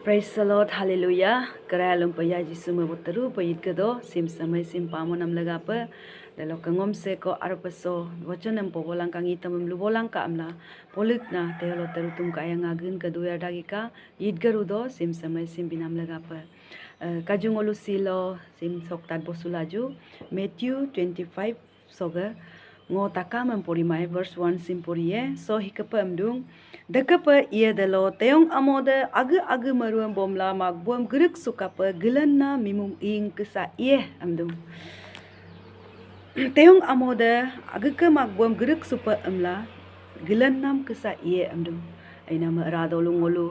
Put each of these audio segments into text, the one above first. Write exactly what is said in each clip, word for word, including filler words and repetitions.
Praise the Lord, hallelujah. Kerayalumpe ya Jisu me boterupe yitgedo, sim semai sim pamonam legape. Delo kengom seko arope so, wachanem pobolangka ngitamem lubolangka emla, políkna, telo terutumka ayang agínke duyar dagika, yitgerudo, sim semai sim binam legape. Eh, kaju ngolu silo, sim soktat bosulaju, Matthew twenty-five, soge, ngo takamem porimai, verse one sim poriye, so hikepe emdung, dekepe iye delo, teyong amode, age age meruem bomla, magbuem gerík sukape, gílenna mimum íying kísa iye, emdung. Teyong amode, ageke magbuem gerík supe emla, gílennam kísa iye, emdung. Ainame radolu ngolu,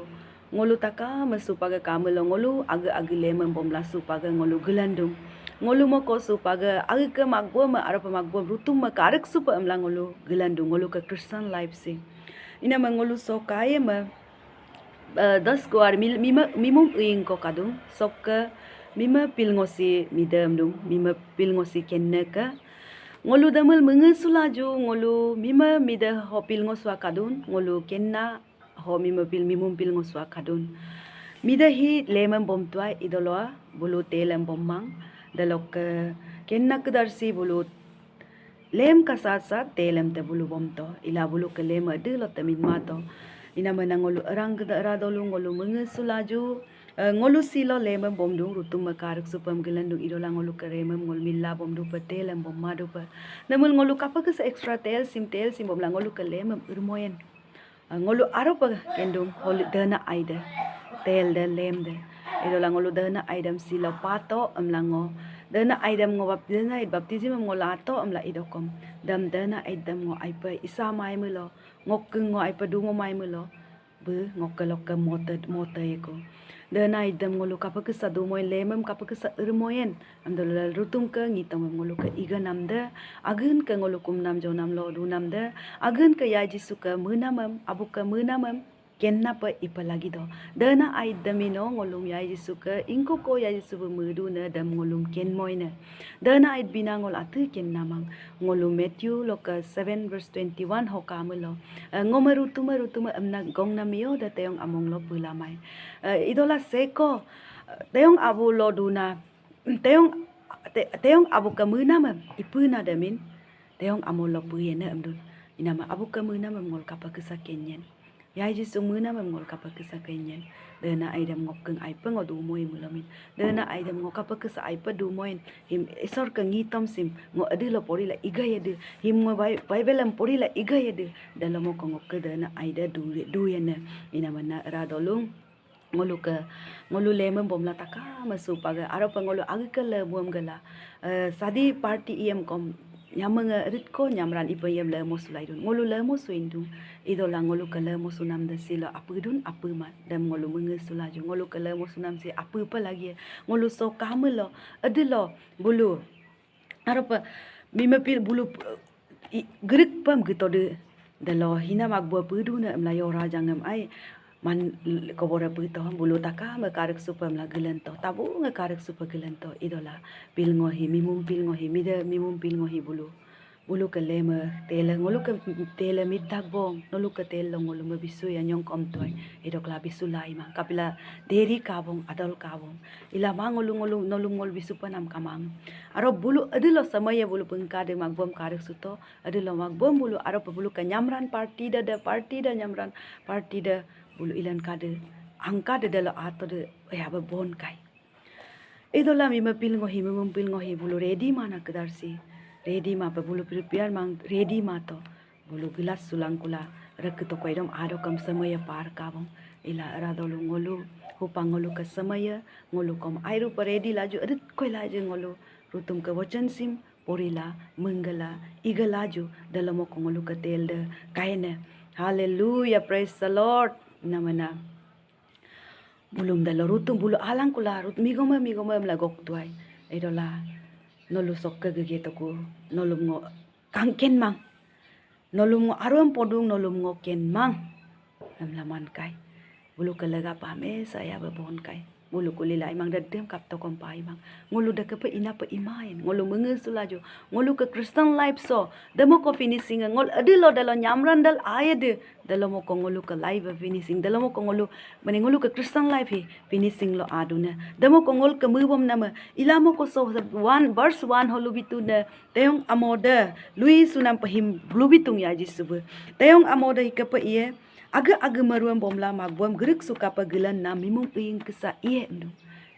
ngolu takame supaga kamelo ngolu, age age lemem bomla supaga ngolu gílendung. Ngolu moko supaga, ageke magbuem, arope magbuem, rutumme karík supe emla ngolu gílendung, ngoluke Christian life si. Iname ngolu so kayeme, eh, das kuar mil-, mime, mimum íyingko kadung, sokke mime pilngosi midem dung, mime pilngosi kenneke. Ngolu demel mengesulaju, ngolu mime mide ho pilngosua kadun, ngolu kenna ho mime pil mimum pilngosua kadun. Mide hi lemem bomtuai idoloa, bulu telem bommang, delokke kenna kedarsi bulu lem kasat-sat telem te bulu bomto, ila buluke lem edílo te minmato. Inamena ngolu erang keda eradolu ngolu mengesulaju, eh, ngolu silo lemem bomdung, rutumme karík supem gílendung, idola ngoluke lemem ngolu mila bomdupe, telem bommadupe. Namul ngolu kapekísa extra tel sim, tel sim bomla ngoluke lemem ermoyen. Eh, ngolu arope kendung, holi dena aide, tel de, lem de. Idola ngolu dena aidem silo pato emla ngo. Dena aidem ngo bap-, dena aid baptism em ngo lato emla idokom. Dem dena aidem ngo aipe isa maimelo. Ngokke ngo aipe dumo maimelo. Bí ngokke lokke mote, mote eko. Dena aidem ngolu kapekísa dumoyen, lemem kapekísa ermoyen. Emdolal rutumke ngitomem ngoluke iganamde, agínke ngolu kumnam jonamlo dunamde, agínke ya Jisuke menamem, abuke menamem, kennape ipe lagido. Dena aidemino ngolum ya Jisuke, ingkoko ya Jisu bí medune dem ngolum kenmoyne. Dena aid bina ngol atí kennamang. Ngolu Matthew loke seven verse twenty-one hokamelo. Eh, ngome rutume, rutume emna gongnamio de teyong amonglo pelamai. Eh, idola seko, eh, teyong abulo duna, teyong, te-, teyong abuke menamem, ipena demin, teyong amonglo peyene emdun. Iname abuke menamem ngol kapekísa kenyen. Ya Jisu menamem ngol kapekísa kenyen. Dena aidem ngokkeng aipe ngo dumoy melomin. Dena aidem ngo kapekísa aipe dumoyen. Him Isorke ngitom sim. Ngo edílo porila igayedí. Him ngo Bai-, Bible em porila igayedí. Delo moko ngokke dena aide du-, duyene. Inamena eradolung. Ngoluke, ngolu lemem bomla takame supaga. Arope ngolu agíke lemuem gela. Eh, sadi party iyem kom. Nyamenge ritko nyamran ipe iyem lemo sulaidun. Ngolu lemo suindung. Idola ngoluke lemo sunamde silo apedun apemat. Dem ngolu mengesulaju. Ngoluke lemo sunam si apepe lagi. Ngolu so kamelo. Edílo. Bulu. Arope. Mime pil bulu. I, gerík pem gítode. Delo hina magbo pedune emla yo rajangem ai. Man l-, kobore peto, bulu takame karík supe emla gílento. Tabunge karík supe gílento. Idola pilngohi, mimum pilngohi, mide mimum pilngohi bulu. Buluke leme, tele, ngoluke tele midak bong, noluke telo ngolume bisuya nyongkom tuai. Idokla bisulaima, kapila deri kabong, adol kabong. Ilama ngolu ngolu, nolum ngolu bisupenam kamang. Aro bulu edílo semaya bulu pengkade magbom karík suto, edílo magbom bulu, arope buluke nyamran party da, da party da nyamran, party da bulu ilan kade, angkade delo atode, ya be bon kai. Idola mime pilngohi, mimum pilngohi, bulu ready mana kedarsi. Ready mape bulu prepare mang, ready mato. Bulu gelas sulangkula, reke toko idom adokom semaya par kabong. Ila eradolu ngolu, hupa ngoluke semaya, ngolukom airupe ready laju, edítko ilaju ngolu, rutumke wacan sim, porila, menggela, iga laju, delo moko ngoluke telde, kaine. Hallelujah, praise the Lord. Namena. Bulum delo rutum bulu alangkula rut migome migome emla goktuai. Idola nolu sokke gege toku nolum ngo kangkenmang. Nolum ngo aruem podung nolum ngo kenmang. Emla mankai. Buluke legape amesa ya be bonkai. Bulu kulila imang, dedem kaptokom pa imang. Ngolu dekepe inape imain. Ngolu mengesu laju. Ngolu ke Christian life so. Demoko finishing ngol edilo delo nyamran del aye de. Delo moko ngolu ke life finishing. Delo moko ngolu, mane ngolu ke Christian life hi finishing lo adune. Demoko ngol ke mebom nama. Ilamo ko so one, verse one holu bitune. Teyong amode. Lui sunam pehim bulu bitung ya Jisu be. Teyong amode hikepe iye. Age age meruem bomla magbuem gerik suka pe gelan na mimum ing kesa iye endu.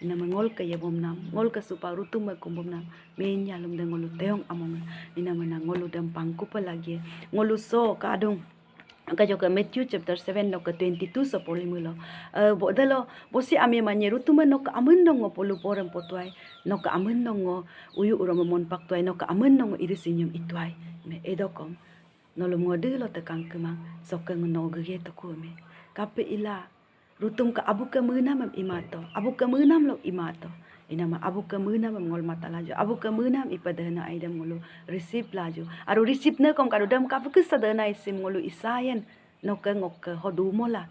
Inama ngol ke ye bomnam, ngol ke supa Ruutum me kumbomnam, menya lumde ngolu teyong among. Inama na ngolu dem pangkupe lagi, ngolu so kadung. Kajo ke Matthew chapter seven no ke twenty two so poli mulo. Eh, bo delo, bosi ami manye Ruutum me no ke amen dong ngo polu porem potuai, no ke amen dong ngo uyu urome mon paktuai, no ke amen dong ngo iri sinyum ituai. Me edokom. Nolum ngo delo tekang kemang, soke ngo no gege toku me. Kape ila, Ruutum ke abu ke menamem imato, abu ke menam lo imato. Inama abu ke menamem ngol mata laju, abu ke menam ipa dena aidem ngolu receive laju. Aru receive ne kom kadu dem kape kesa dena isim ngolu isayen, no ke ngok ke hodu mola.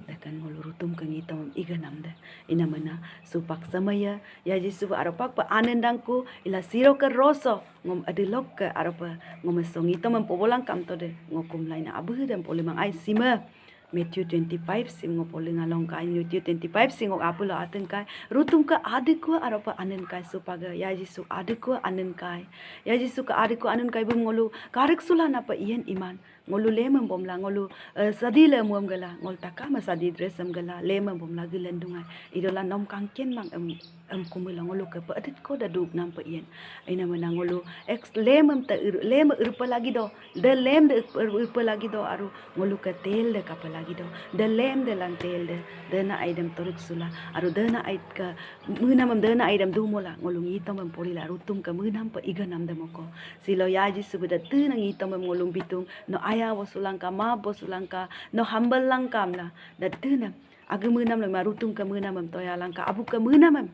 Dekan ngolu Ruutum ke ngitom iganam de. Inamena supak samaya, ya Jisu aropak pe anendangku, ila siro ke roso, ngom adilok ke aropa, ngom esong ngitom empobolang kamto de, ngokum laina abu dem polimang ai sima. Matthew twenty five sim ngo polinga longka, Matthew twenty five sim ngo apulo atengkai, Ruutum ke adikua aropa anenkai supaga, ya Jisu adikua anenkai. Ya Jisu ke adikua anenkai bum ngolu, karik sulana pa iyen iman. Ngolu lemem bomla, ngolu, eh, sadi lemuem gela, ngolu takame sadi dress em gela, lemem bomla gelen dungai. Idola nom kangken mang em, em kumela ngolu ke pe edit ko da duk nam pe ien. Inamena ngolu, ex lemem te ir, lem irpe lagi do, de lem de ir, irpe lagi do, aru ngolu ke tel de kape lagi do, de lem de lang tel de, dena aidem torik sula, aru dena aid ke, menamem dena aidem dumola, ngolu ngitomem porila, Ruutum ke menam pe iganam demoko. Silo ya Jisu beda tena ngitomem ngolum bitung, no aya bosulangka, maaf bosulangka, no humble langka emla. Da tena, age menam lema Ruutum ke menamem toya langka, abu ke menamem.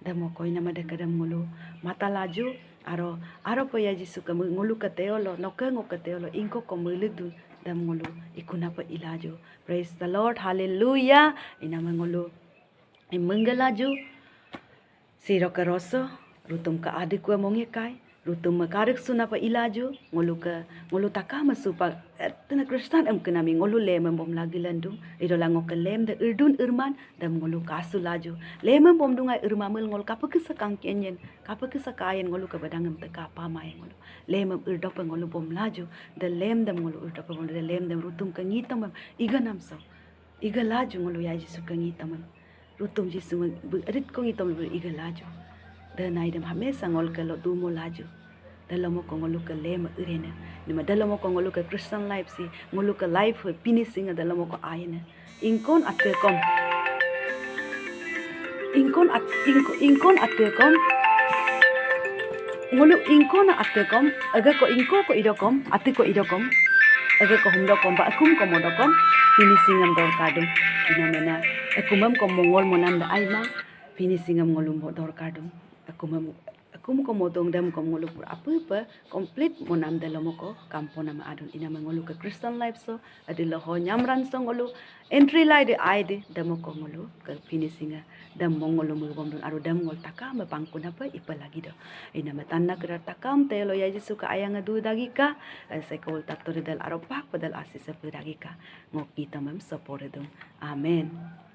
Demoko inama de kedem ngolu mata laju, aro, aropa ya Jisu ke me, ngolu ke teolo, no ke ngo ke teolo, ingko ko melidun, dem ngolu ikuna pe ilaju. Praise the Lord, hallelujah. Inama ngolu imenggelaju. Siro ke roso, Ruutum ke adikua mongekai, Ruutum me karik suna pa ilaju, ngolu ke, ngolu takame supa, eh, tena Kristan em kenami ngolu lemem bomla gelen dung, idola ngo ke lem de irdun irman, dem ngolu kasu laju. Lemem bom dungai irmamel ngolu kape kesa kangkenyen, kape kesa kayen ngolu ke bedangem teka pamai ngolu. Lemem irdope ngolu bom laju, de lem dem ngolu irdope bom de lem dem Ruutum ke ngitomem, iganam so. Igalaju ngolu ya Jisu ke ngitomem. Ruutum Jisu me, be, edit ko ngitom be igalaju. Dena aidem hamesa ngolu ke lo dumo laju. Dalamo ko ngolu ke lem irene. Nima dalamo ko ngolu ke Christian life si, ngolu ke life finishing dalamo ko aine. Ingkon atekom. Ingkon at, ingko, ingkon atekom. Ngolu ingkon atekom, age ko ingko ko idokom, ate ko idokom. Age ko humdokom, ba akum ko modokom, finishing em dorkar dung. Inamena, akumem ko mongol monam da aima, finishing em ngolu mo dorkar dung. Akumem, akum ko modong dem kom ngolu pur ape pe, complete monam dalamo ko, kampo nama adun. Inama ngolu ke Christian life so, adilo ho nyamran so ngolu, entry lai de ai de, demo ko ngolu, ke finishing a, dem mo ngolu mebom dun, aru dem ngolu takame pangkuna pe, ipe lagi do. Inama tanna kedar takam, telo ya Jisu ke ayang adu dagika, eh, sekol tato de dal aropak, pedal asis pe dagika. Ngok itamem sopore dung. Amen.